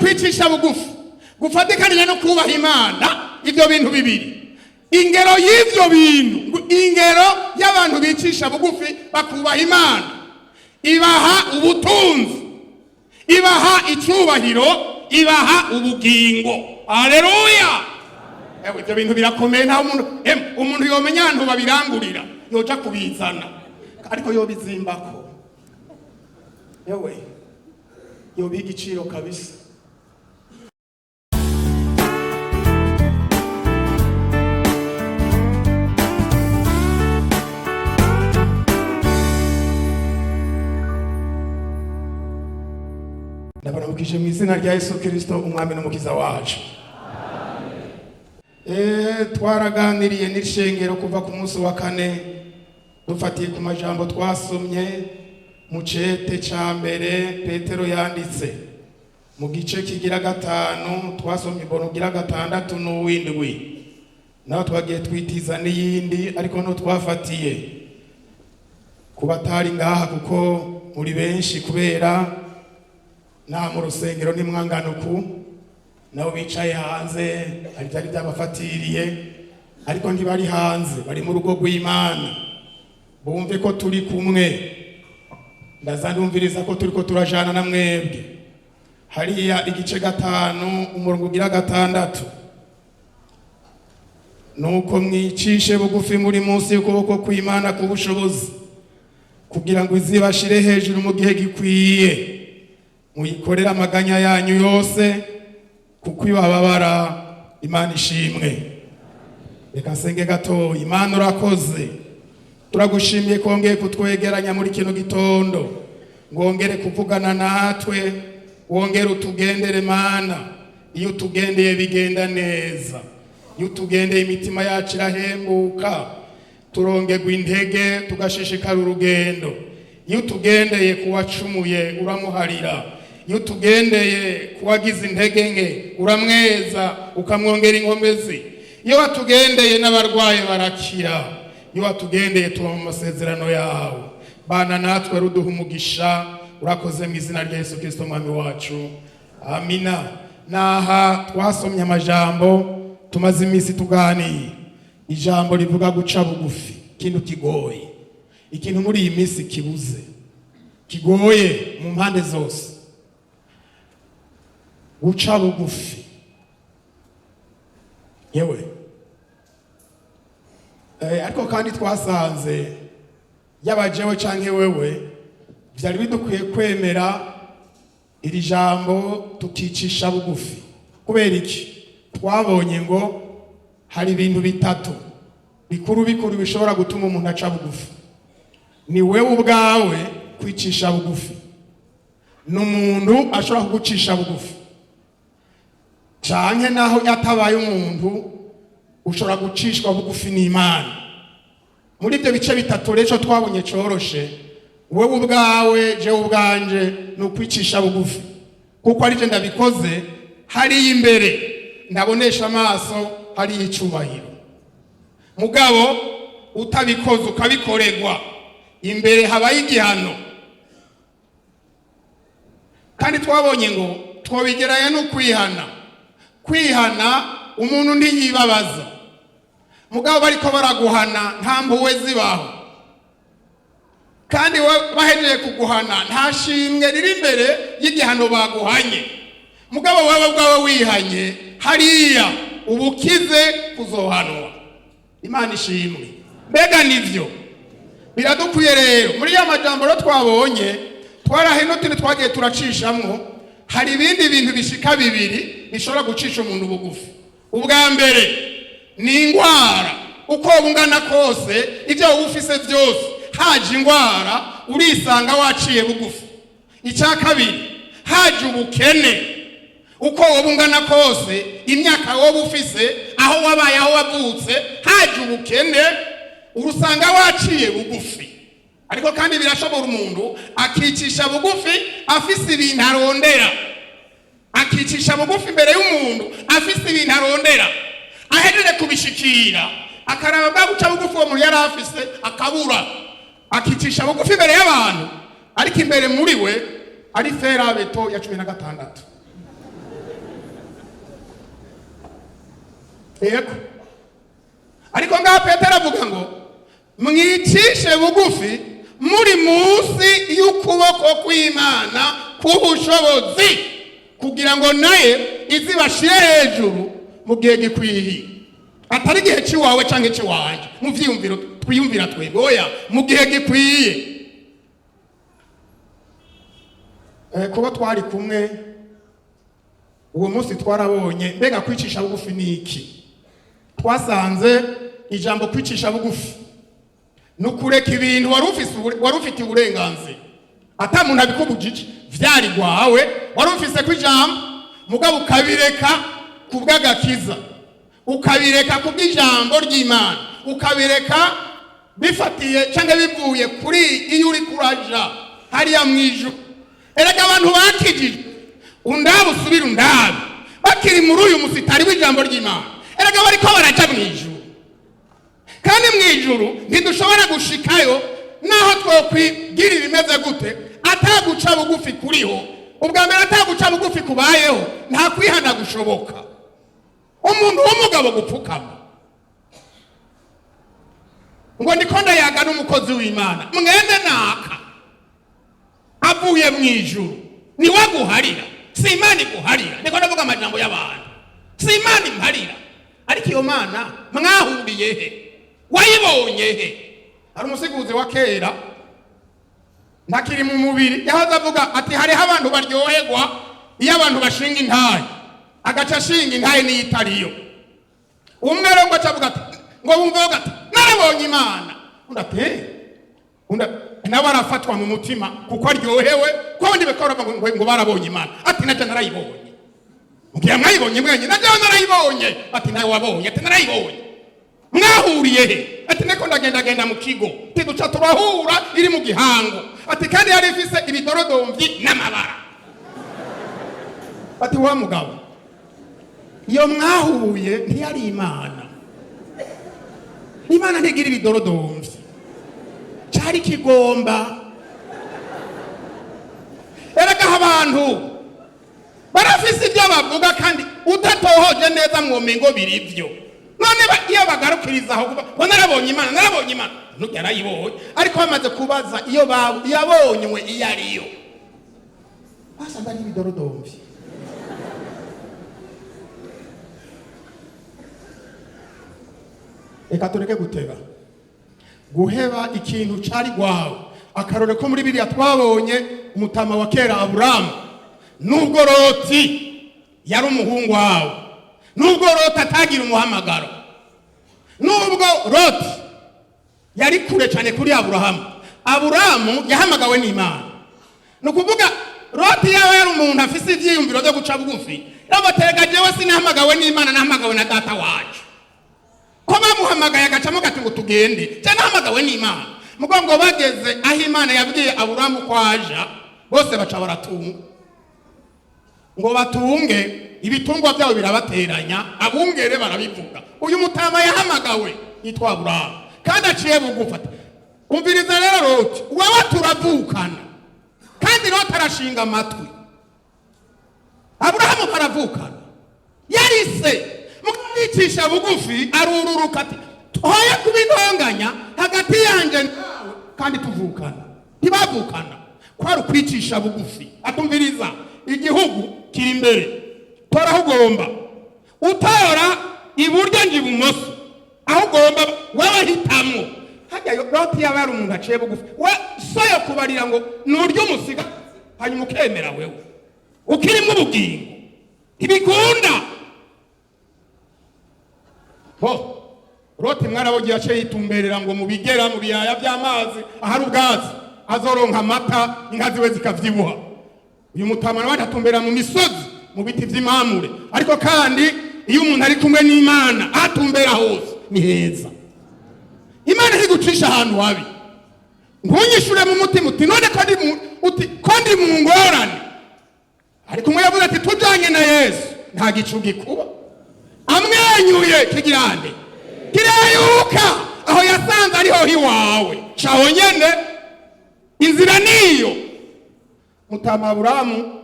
Ukwicisha bugufi gufatikanije no kubaha Imana, ibyo bintu bibiri, ingero y'ibyo bintu, ingero y'abantu bicisha bugufi bakubaha Imana, ibaha ubutunzi, ibaha icyubahiro, ibaha ubugingo. Aleluya! Ewe, ibyo bintu birakomeye. Nta umuntu, umuntu yomenya ahantu babirangurira, yoja kubizana, ariko yobizimbako. Yewe, yobiha igiciro kabisa. Ndabaramukije mu izina rya Yesu Kirisito, umwami n'umukiza wacu. Twaraganiriye n'ishengero kuva ku munsi wa kane, dufatiye ku majambo twasomye mu cete ca mbere Petero yanditse mu gice kigira gatanu. Twasomye ibono ugira gatandatu n'uwindwi, naho twagiye twitiza n'iyindi, ariko no twafatiye ku batari ngaha, kuko muri benshi, kubera nta mu rusengero nimwanganuku, nabo bicaye hanze hari byari byabafatiriye, ariko ntibari hanze, bari mu rugo rw'Imana. Bumve ko turi kumwe. Ndaza ndumviriza ko turi ko turajana na mwebwe. Hariya igice gatanu, umurongo ugira gatandatu: "Nuko mwicishe bugufi muri munsi y'ukuboko kw'Imana k'ubushobozi, kugira ngo izibashire hejuru mu gihe gikwiye. Muyikorere amaganya yanyu yose, kuko ibababara." Imana ishimwe. Reka nsenge gatoya. Imana, urakoze, turagushimiye kongeye kutwegeranya muri kino gitondo, ngongere kuvugana natwe, wongere utugendere. Mana, iyo utugendeye bigenda neza. Iyo utugendeye imitima yacu irahembuka, turongerwa intege, tugashishikara urugendo. Iyo utugendeye, kuwacumuye uramuharira. Iyo utugendeye, kuwagize intege nke uramweza, ukamwongera inkomezi. Iyo watugendeye, n'abarwayi barakira. Iyo watugendeye, tuba mu masezerano yawe. Bana natwe, ruduha umugisha. Urakoze, mu izina rya Yesu Kirisito mwami wacu, amina. Naha twasomye amajambo tumaze iminsi tuganiye, ijambo rivuga guca bugufi, ikintu kigoye, ikintu muri iyi minsi kibuze, kigoye mu mpande zose, guca bugufi. Yewe, ariko kandi twasanze yaba jewe canke wewe, vyari bidukwiye kwemera iri jambo tukicisha bugufi. Kubera iki? Twabonye ngo hari ibintu bitatu bikuru bikuru bishobora gutuma umuntu aca bugufi. Ni wewe ubwawe kwicisha bugufi, ni umuntu ashobora kugucisha bugufi, canke naho yatabaye umuntu, ushobora gucishwa bugufi n'Imana. Muri ibyo bice bitatu rero, twabonye coroshe, wowe ubwawe, jewe ubwanje, ni ukwicisha bugufi, kuko ari je ndabikoze. Hariya imbere ndabonesha amaso hariyo icubahiro. Mugabo utabikoze ukabikoregwa, imbere habayo igihano. Kandi twabonye ngo twobigeranya no kwihana. Kwihana, umuntu ntiyibabaza, mugabo bariko baraguhana nta mpuhwe zibaho, kandi bahejeje kuguhana nta shimwe riri imbere y'igihano baguhanye. Mugabo wewe ubwawe wihanye, hariya ubukize kuzohanwa. Imana ishimwe. Mbega nivyo biradukwiye rero? Muri ya majambo rero twabonye, twarahe n'utundi twagiye turacishamwo, hari ibindi bintu bishika bibiri bishobora gucisha umuntu bugufi. Ubwa mbere ni ingwara. Uko bungana kose, ibyo wowe ufise byose, haje ingwara urisanga waciye bugufi. Icya kabiri, haje ubukene. Uko wowe ungana kose, imyaka wowe ufise, aho wabaye, aho wavutse, haje ubukene urusanga waciye bugufi. Ariko kandi birashobora umuntu akicisha bugufi afise ibintu arondera, akicisha bugufi imbere y'umuntu afise ibintu arondera, ahejeje kubishikira akaraba bwa guca bugufi uwo muntu yari afise akabura, akicisha bugufi imbere y'abantu, ariko imbere muri we ari fer à béton ya 16. Yego, ariko ngaha Petero avuga ngo mwicishe bugufi muri munsi y'ukuboko kw'Imana k'ubushobozi, kugira ngo naye izibashire hejuru mu gihe gikwiye, atari igihe cy'iwawe cyangwa icy'iwanje mu vyiyumviro twiyumvira twebwe, oya, mu gihe gikwiye. Kuba twari kumwe uwo munsi, twarabonye mbega kwicisha bugufi ni iki. Twasanze ijambo kwicisha bugufi ni ukureka ibintu wari ufitiye uburenganzira, ata muntu abikubujije, vyari rwawe, wari ufise ko ijambo, mugabo ukabireka ku bw'agakiza, ukabireka ku bw'ijambo ry'Imana, ukabireka bifatiye cyangwa bivuye kuri iyo uri kuraja hariya mu ijuru. Erega abantu bakijijwe, undabe usubire undabe, bakiri muri uyu musitari w'ijambo ry'Imana, erega bariko baraja mu ijuru. Kandi mu ijuru ntidushobora gushikayo naho twokwigira ibimeze gute ataguca bugufi kuriho. Ubwa mbere, ataguca bugufi kubayeho, nta kwihana gushoboka. Umuntu w'umugabo gupfukama ngo ndiko ndayaga n'umukozi w'Imana, mwene naka avuye mu ijuru, niwe aguharira, si Imana iguharira. Niko ndavuga amajambo y'abantu, si Imana imparira. Ariko iyo Mana mwahuriye he? Wayibonye he? Hari umusiguzi wa kera ntakiri mu mubiri, yahoze avuga ati hariho abantu baryoherwa iyo abantu bashinga intahe, agaca ashinga intahe n'iyo itariyo. Umwe rero ngo aca avuga ati, ngo wumve avuga ati narabonye Imana. Undi ati "Eh." Undi nawe arafatwa mu mutima kuko aryohewe ko abandi bakora ngo barabonye Imana, ati najya narayibonye. Mbwira mwayibonye mwenyine? Najya narayibonye. Ati nawe wabonye? Ati narayibonye. Mwahuriye he? Ati niko ndagendagenda mu kigo, ati duca turahura iri mu gihango, ati kandi yari ifise ibidorodomvyi n'amabara. Ati wa mugabo, iyo mwahuye ntiyari Imana. Imana ntigira ibidorodomvyi, cyari kigomba. Erega abantu barafise ibyo bavuga, kandi udatohoje neza mwomengo biri byo. None iyo bagarukiriza aho kuba ngo narabonye Imana, narabonye Imana, ntuge yarayibonye, ariko bamaze kubaza iyo yabonywe iyo ariyo, basanga ari ibidorodomvyi. Reka tureke guteba guheba ikintu cari gwawe. Akarore ko muri biriya twabonye, umutama wa kera Aburamu, nubwo Loti yari umuhungu wawe, nubwo Loti atagira umuhamagaro, nubwo Loti yari kure cyane kuri Aburahamu, Aburahamu yahamagawe n'Imana. Ni ukuvuga Loti yaba yari umuntu afise ivyiyumviro byo guca bugufi, yabatega jewe sinahamagawe n'Imana, nahamagawe na data wacu. Ko bamuhamagaye agacamo gati ngo tugende, cyane nahamagawe n'Imana. Mugo ngo bageze aho Imana yabwiye Aburahamu ko aja, bose baca baratunga, ngo batunge ibitungwa byabo birabateranya, abungere barabivuga. Uyu mutama yahamagawe yitwa Aburahamu kandi aciye bugufi, ati umviriza rero Loti, wewe turavukana. Kandi Loti arashinga amatwi. Aburahamu baravukana, yarise mwicisha bugufi, arururuka ati hoye kubintonganya hagati yanje nawe kandi tuvukana. Ntibavukana, kwari ukwicisha bugufi. Atumviriza, igihugu kiri imbere, tora aho ugomba, utora iburyo nje ibumoso, aho ugomba wewe hitamwo. Hajya Loti yaba yari umuntu aciye bugufi, we so yo kubarira ngo nuryo umusiga, hanyuma ukemera wewe ukirimo ubugingo, ntibikunda. Ho Loti mwarabogiye aciye yitumberera ngo mu bigera mu biyaya by'amazi ahari ubwatsi azoronka amata, inka ziwe zikavyibuha. Uyu mutama nawe atumbera mu misozi mu biti vy'imamure. Ariko kandi iyo umuntu ari kumwe n'Imana, atumbera hose ni heza. Imana ntigucisha ahantu habi. Ntunyishure mu mutima uti none ko ndi uti ko ndi mu ngorane. Ariko umwe yavuze ati tujanye na Yesu nta gicu gikuba, amwenyuye kigirande kireyuka. Aho yasanze ariho hiwawe, caho nyene inzira niyo. Mutama Aburahamu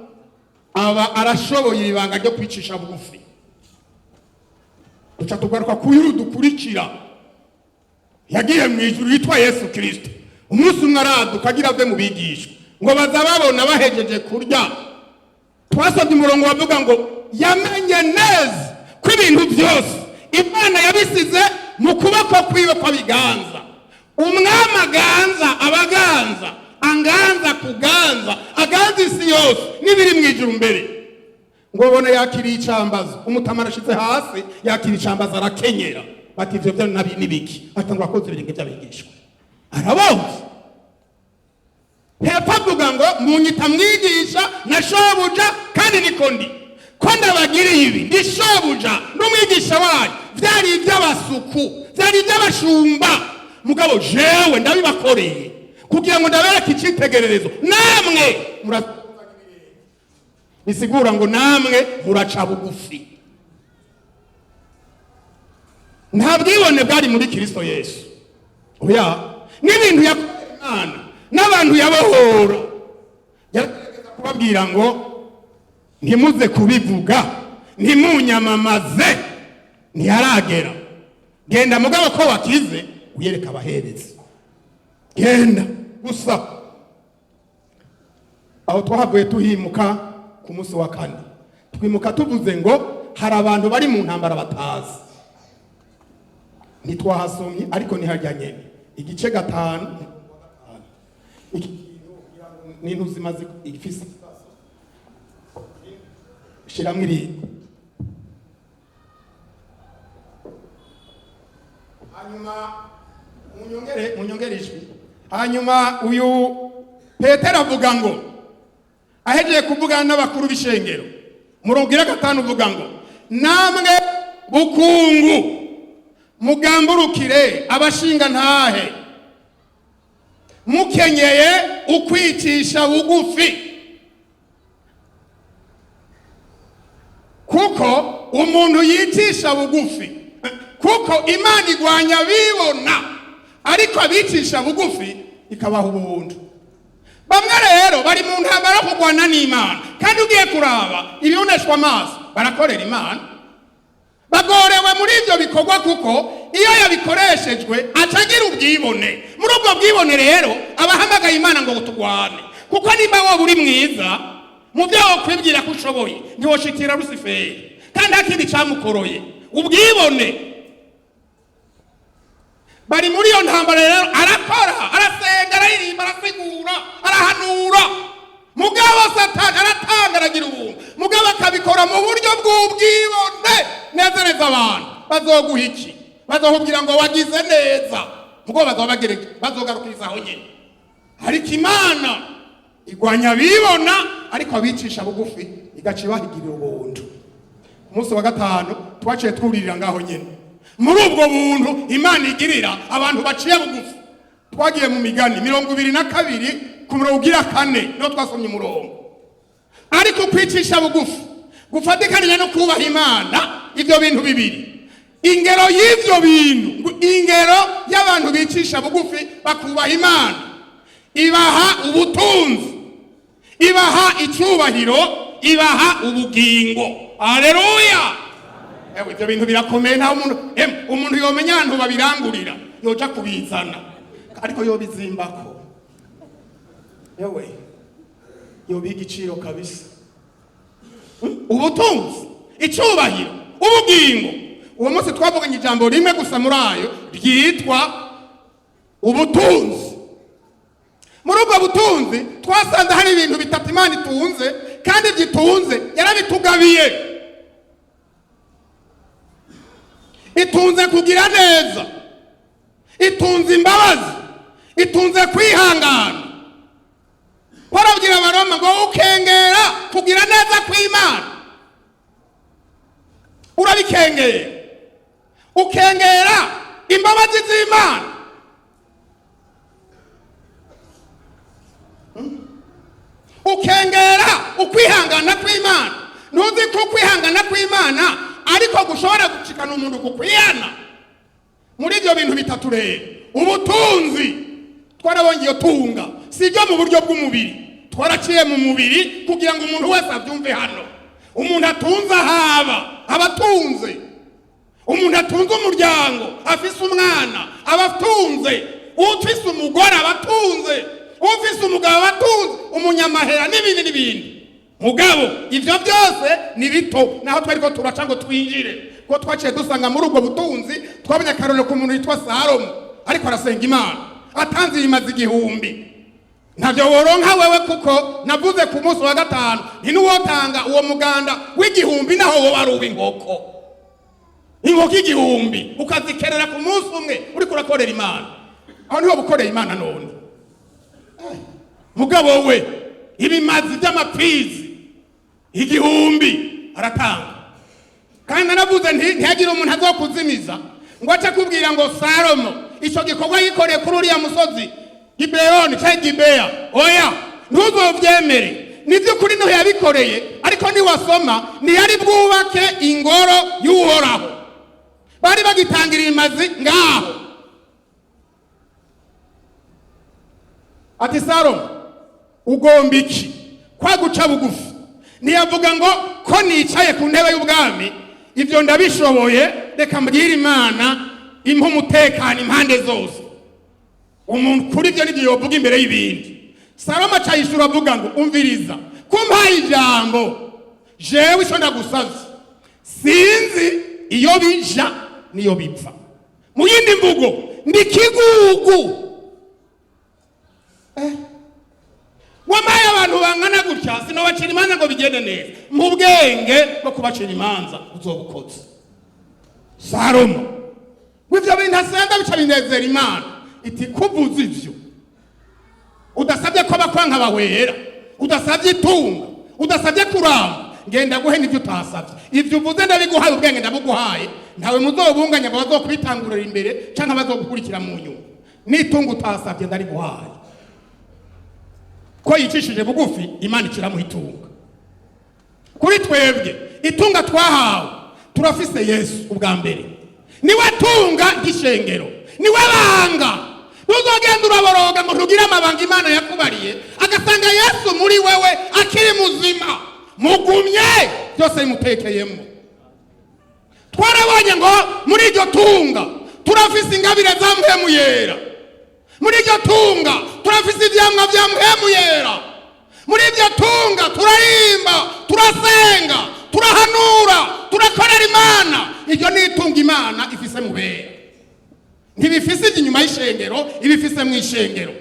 aba arashoboye ibanga ryo kwicisha bugufi. Duce Duca tugaruka kuri dukurikira yagiye mu ijuru, yitwa Yesu Kirisito. Umunsi umwe araduka agira ave mu bigishwa, ngo baza babona bahejeje kurya. Twasabye umurongo wavuga ngo yamenye neza ko ibintu byose Imana yabisize mu kuboko kwiwe kw'abiganza. Umwami aganza abaganza, anganza kuganza, aganza isi yose n'ibiri mu ijuru. Mbere ngo babone yakiriye icambazo, umutama arashitse hasi, yakira icambazo, arakenyera. Bati: "Ivyo byo nabi nibiki?" Atangura koza ibirenge by'abigishwa, arabonza. Hepfo avuga ngo: "Munyita mwigisha na shobuja, kandi niko ndi. Ko ndabagiriye ibi, ndi shobuja n'umwigisha wanyu. Vyari iby'abasuku, vyari iby'abashumba, mugabo jewe ndabibakoreye kugira ngo ndabereke icitegererezo, namwe mura." Bisigura ngo namwe muraca bugufi. Nta bwibone bwari muri Kirisito Yesu, oya. N'ibintu yakoreye Imana n'abantu yabohora, yaragerageza kubabwira ngo: "Ntimuze kubivuga, ntimunyamamaze, ntiharagera. Genda mugabo ko wakize uyereka abaherezi, genda gusa." Aho twahavuye tuhimuka ku munsi wa kane, twimuka tuvuze ngo hari abantu bari mu ntambara batazi. Ntitwahasomye, ariko ni harya nyene, igice 5. Iki kintu n'intu zimaze ifise ikibazo, shiramwo irindi. Hanyuma munyongere ijwi. Hanyuma uyu Petero avuga ngo, ahejeje kuvugana n'abakuru b'ishengero, murongo ira 5 uvuga ngo: "Namwe bukungu, mugamburukire abashinga ntahe, mukenyeye ukwicisha bugufi, kuko umuntu yicisha bugufi, kuko Imana igwanya bibona, ariko abicisha bugufi ikabaha ubuntu." Bamwe rero bari mu ntambara yo kurwana n'Imana, kandi ugiye kuraba ibiboneshwa amaso, barakorera Imana, bagorewe muri ibyo bikorwa, kuko iyo yabikoreshejwe acagira ubwibone. Muri ubwo bwibone rero abahamagaye Imana ngo turwane, kuko nimba wowe uri mwiza mu byo wokwibwira ko ushoboye, ntiwoshikira Rusiferi, kandi nta kindi camukoroye, ubwibone. Bari muri iyo ntambara rero, arakora, arasenga, araririmba, arasigura, arahanura, mugabo Satani aratanga, aragira ubuntu, mugabo akabikora mu buryo bw'ubwibone. Nezereza abantu, bazoguha iki? Bazokubwira ngo wagize neza, mugabo bazoba bazogarukiriza aho nyine. Ariko Imana igwanya abibona, ariko abicisha bugufi igaca ibahigirira ubuntu. Ku munsi wa gatanu twaciye twuririra ngaho nyine muri ubwo buntu Imana igirira abantu baciye bugufi. Twagiye mu Migani 22 ku murongo ugira 4, niho twasomye umurongo. Ariko kwicisha bugufi gufatikanije no kubaha Imana, ibyo bintu bibiri, ingero y'ibyo bintu, ingero y'abantu bicisha bugufi bakubaha Imana, ibaha ubutunzi, ibaha icyubahiro, ibaha ubugingo. Aleluya! Ewe, ibyo bintu birakomeye. Nta umuntu, umuntu yomenya ahantu babirangurira, yoja kubizana, ariko yobizimbako. Yewe, yobiha igiciro kabisa. Ubutunzi, icyubahiro, ubugingo. Uwo munsi twavuganye ijambo rimwe gusa muri ayo, ryitwa ubutunzi. Muri ubwo butunzi twasanze hari ibintu bitatu Imana itunze, kandi gitunze yarabitugabiye. Itunze kugira neza, itunze imbabazi, itunze kwihangana. Paul abwira Abaroma ngo: "Ukengera kugira neza kw'Imana, urabikengera, ukengera imbabazi z'Imana." Ukengera ukwihangana kw'Imana. Ntuzi ko ukwihangana kw'Imana ariko gushobora gucikana umuntu ku kwihana? Muri ibyo bintu bitatu rero, ubutunzi twarabonye, iyo tunga si ibyo mu buryo bw'umubiri. Twaraciye mu mubiri kugira ngo umuntu wese abyumve hano. Umuntu atunze ahaba, aba atunze. Umuntu atunze umuryango, afise umwana aba atunze, ufise umugore aba atunze, ufise umugabo aba atunze, umunyamahera n'ibindi n'ibindi. Mugabo ivyo byose ni bito naho twari ko turaca ngo twinjire, ko twaciye dusanga muri ubwo butunzi twabonye akarorero ku muntu yitwa Salomo ariko arasenga Imana atanze ibimazi 1000. Ntabyo woronka wewe, kuko navuze ku munsi wa gatanu nti nuwotanga uwo muganda w'igihumbi naho woba ari uw'inkoko, inkoko 1000 ukazikerera ku munsi umwe uriko urakorera Imana, aho niho bukoreye Imana. None mugabo we ibimazi by'amapfizi 1000 aratanga. Kandi naravuze nti ntihagire umuntu azokuzimiza ngo ace akubwira ngo Salomo icyo gikorwa yikoreye kuri uriya musozi Gibeyoni cyangwa Gibeya. Oya, ntuzobyemere. Ni by'ukuri niho yabikoreye, ariko niwasoma ntiyari bwubake ingoro y'Uhoraho, bari bagitangira imazi ngaho. Ati Salomo ugomba iki? Kwa guca bugufi ntiyavuga ngo ko nicaye ku ntebe y'ubwami ibyo ndabishoboye, reka mbwire Imana impa umutekano impande zose. Umuntu kuri ibyo nibyo yovuga imbere y'ibindi. Salomo aca yishura avuga ngo umviriza, kumpaye ijambo jewe icyo ndagusavye, sinzi iyo bija niyo bipfa. Mu yindi mvugo ndi kigugu. Wampaye abantu bangana gutya, sinobacira imanza ngo bigende neza. Mu bwenge bwo kubacira imanza uzobukoze. Salomo w'ivyo bintu asenga bica binezera Imana, iti kuvuza ivyo udasabye ko bakwanka bahwera, udasabye itunga, udasabye kuramba, ngenda guhe n'ivyo utasabye. Ivyo uvuze ndabiguhaye, ubwenge ndabuguhaye, ntawe muzobunganya bazokwitangurira imbere canke bazogukurikira mu nyuma. N'itunga utasabye ndariguhaye. Ko yicishije bugufi, Imana ikiramuha itunga. Kuri twebwe itunga twahawe, turafise Yesu ubwa mbere, niwe tunga ry'ishengero, niwe banga. Ntuzogenda uraboroga ngo ntugire amabanga Imana yakubariye, agasanga Yesu muri wewe akiri muzima, mugumye byose bimutekeyemo. Twarabonye ngo muri iryo tunga turafise ingabire za Mpwemu Yera, muri iryo tunga turafise ivyamwa vya Mpwemu Yera, muri iryo tunga turarimba, turasenga, turahanura, turakorera Imana. Iryo ni itunga Imana ifise mu bera, ntibifise inyuma y'ishengero, ibifise mu ishengero.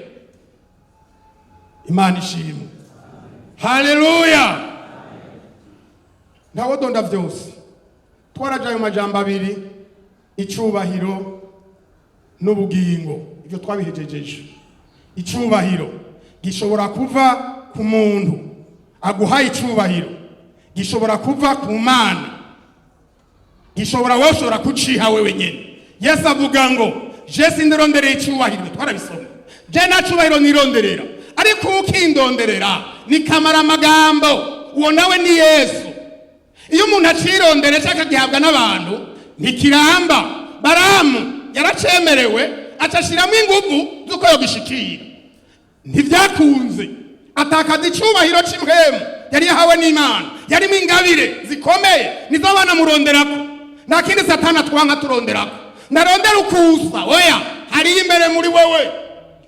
Imana ishimwe, haleluya. Ntawe donda vyose, twaraje ayo majambo abiri, icubahiro n'ubugingo, ibyo twabihejejeje. Icubahiro gishobora kuva ku muntu aguhaye, icubahiro gishobora kuva ku Mana, gishobora wowe ushobora kuciha wewe nyene. Yesu avuga ngo je sindironderera icubahiro, twarabisoma, je nta cubahiro nironderera, ariko ukindonderera ni kamara amagambo, uwo nawe ni Yesu. Iyo umuntu acirondera cyangwa akagihabwa n'abantu ntikiramba. Baramu yaracemerewe, acashiramo ingufu z'uko yogishikira, ntivyakunze, atakaza icubahiro c'impwemu yari yahawe n'Imana, yarimo ingabire zikomeye, nizo banamuronderako. Nta kindi Satani atwanka turonderako, ndarondera ukusa. Oya, hariyo imbere muri wewe,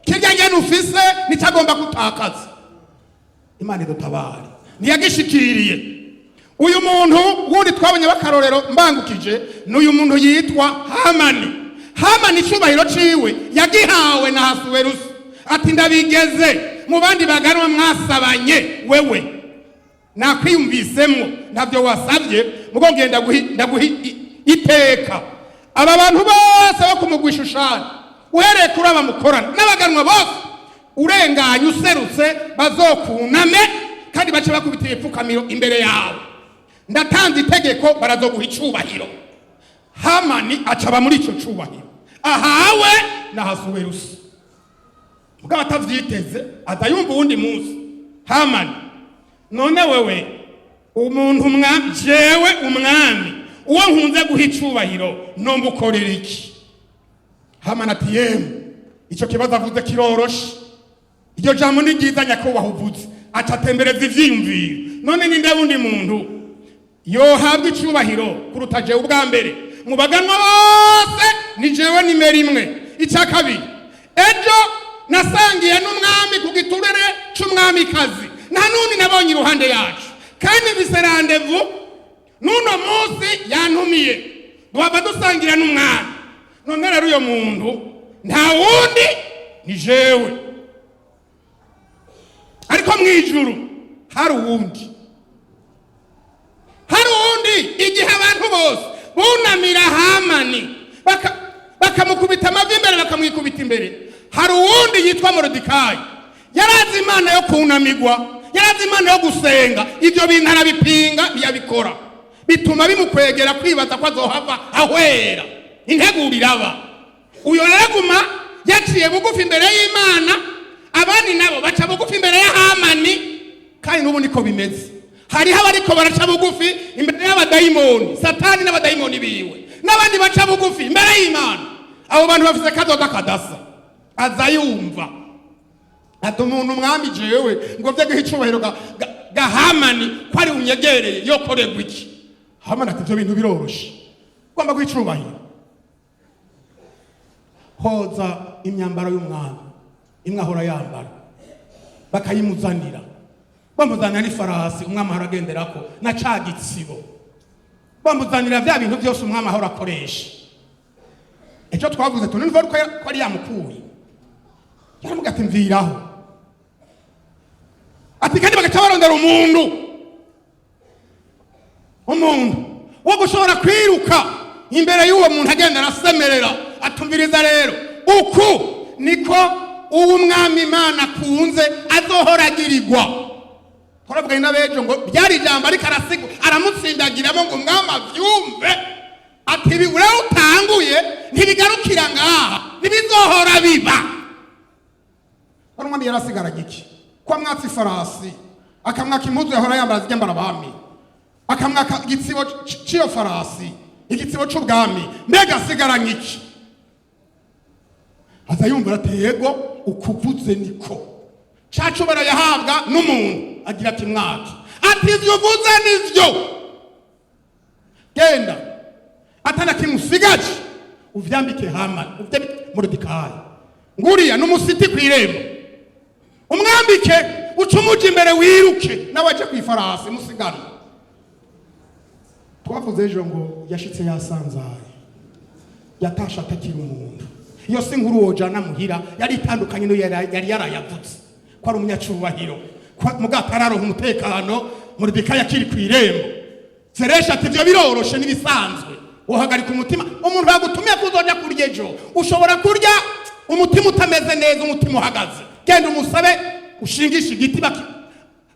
kirya ngene ufise nico agomba gutakaza. Imana idutabare. Ntiyagishikiriye. Uyu muntu wundi twabonye bakarorero mbangukije ni uyu muntu yitwa Hamani. Hamani icubahiro ciwe yagihawe na Hasuwerusi, ati ndabigeze mu bandi baganwa mwasabanye, wewe nakwiyumvisemwo ntavyo wasabye, mugo ngenda ndaguha iteka. Aba bantu bose bo kumugwa Ishushani, uhereye kuri aba mukorana n'abaganwa bose, urenganye userutse bazokuname kandi bace bakubita ibipfukamiro imbere yawe. Ndatanze itegeko, barazoguha icubahiro. Hamani acaba muri ico cubahiro ahawe na Hasuwerusi, mugabo atavyiteze, azayumva uwundi munsi. Hamani, none wewe umuntu mwa jewe umwami uwo nkunze guha icubahiro nombukorera iki? Hamani ati yemwe, ico kibazo avuze kiroroshe, iryo jambo ni ryiza nyakubahwa uvuze. Aca atembereza ivyiyumviro, none ninde wundi muntu yohabwa icubahiro kuruta jewe ubwa mbere? Mu baganwa bose ni jewe nimero imwe. Icya kabiri, ejo nasangiye n'umwami ku giturere c'umwamikazi, nta n'undi nabonye iruhande yacu, kandi mfise rendez-vous n'uno munsi, yantumiye duhava dusangira n'umwami. None rero uyo muntu nta wundi, ni jewe. Ariko mu ijuru hari uwundi, hari uwundi. Igihe abantu bose bunamira Hamani, bakamukubita amavi imbere, bakamwikubita imbere, hari uwundi yitwa Moridekayi. Yarazi Imana yo kunamigwa, yarazi Imana yo gusenga. Ibyo bintu arabipinga, ntiyabikora. Bituma bimukwegera kwibaza ko azohava ahwera. Integuro iraba. Uyo rero aguma yaciye bugufi imbere y'Imana, abandi nabo baca bugufi imbere ya Hamani. Kandi n'ubu niko bimeze. Hariho abariko baraca bugufi imbere y'abadayimoni, Satani n'abadayimoni biwe, n'abandi baca bugufi imbere y'Imana. Abo bantu bafise kazoza kadasa. Aza yumva ati: "Umuntu umwami jewe ngo vye guha icubahiro ga Hamani ko ari unyegereye, yokorerwa iki?" Hamani ati: "Ivyo bintu biroroshe. Ugomba guha icubahiro, hoza imyambaro y'umwami imwe ahora yambara." Bakayimuzanira, bamuzanira n'ifarasi umwami ahora agenderako na ca gitsibo, bamuzanira vya bintu byose umwami ahora akoresha. Icyo twavuze tunumva ko ari yamukuye, yaramubwira ati: "Mviraho." Ati kandi bagaca barondera umuntu wo gushobora kwiruka imbere y'uwo muntu, agenda arasemerera atumviriza: "Rero uku niko uwo umwami Imana akunze azohora agirirwa." Twaravuganye n'abejo ngo byari ijambo, ariko arasiga aramutsindagiramo ngo umwami avyumve, ati: "Ibi rero utanguye ntibigarukira ngaha, ntibizohora biba." Hano umwami yarasigaranye iki? Ko amwatsa ifarasi, akamwaka impuzu yahora yambara zijyambara abami, akamwaka igitsibo c'iyo farasi, igitsibo c'ubwami, mbega asigaranye iki? Aza yumva ati: "Yego, ukuvuze niko." Ca cubahiro yahabwa n'umuntu, agira ati: "Mwaki." Ati: "Ivyo uvuze nivyo, genda atana kimwe usigaje, uvyambike Hamani, uvyambike Moridekayi. Nguriya n'umusiti kw'irembo, umwambike, uce umuja imbere, wiruke nawe aje kw'ifarasi, musigana." Twavuze ejo ngo yashitse yasanzaye, yatashe atakira umuntu. Iyo si nkuru wojana muhira, yari itandukanye n'iyo yari yarayavutse ko ari umunyacubahiro, ko muga atararonka umutekano. Moridekayi akiri ku irembo. Zeresha ati: "Ivyo biroroshe, n'ibisanzwe. Uhagarika umutima. Umuntu yagutumiye ko uzoja kurya ejo, ushobora kurya umutima utameze neza, umutima uhagaze. Genda umusabe, ushingishe igiti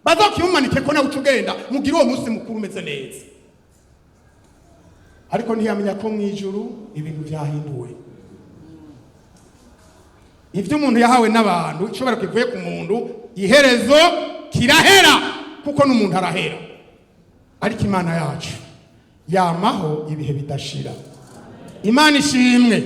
bazokimumanike ko nawe uca ugenda, mugire uwo munsi mukuru umeze neza." Ariko ntiyamenya ko mu ijuru ibintu byahinduwe. Ibyo umuntu yahawe n'abantu, ishobora kivuye ku muntu, iherezo kirahera, kuko n'umuntu arahera. Ariko Imana yacu yamaho ibihe bidashira. Imana ishimwe.